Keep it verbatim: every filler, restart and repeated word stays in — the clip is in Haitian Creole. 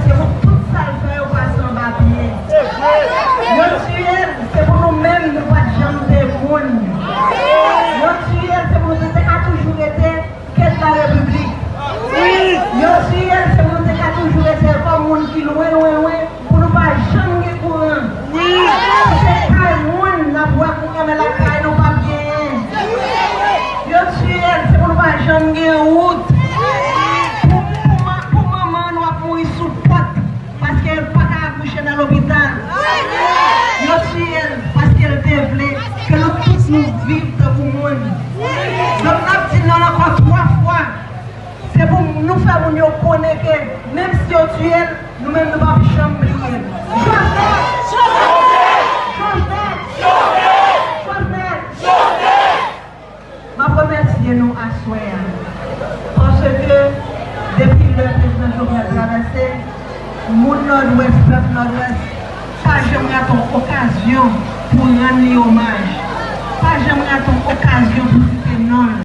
Se pou tout sa l fè yo pase anba pye. Yo tiye l, se pou nou menm nou pa t janm te moun. Yo tiye l, se pou nou te ka toujou rete kèt larepiblik. Yo tiye l, se pou nou te ka toujou rete kòm moun ki lwen, lwen, lwen, pou nou pa janm gen kouran. Se kay moun n ap bwè kouran, men lakay nou p ap genyen. Yo tiye l, se pou nou pa janm gen wout. Pou, pou, ma- pou manman nou ap mouri sou pòt paske l pa ka akouche nan lopital. Yo tiye l paske l te vle ke nou tout nou viv tankou moun. Donk, n ap di non ankò twa fwa. Se pou nou fè moun yo konnen ke menm si yo tiye l, nou menm nou p ap janm bliye l. Jovenel! Jovenel! Jovenel! M ap remèsye nou aswè a. Paske depi lè prezidan Jovenel travèse, moun Nòdwès, pèp Nòdwès, pa janm rate yon okazyon pou rann li omaj. Pa janm rate yon okazyon pou site non l.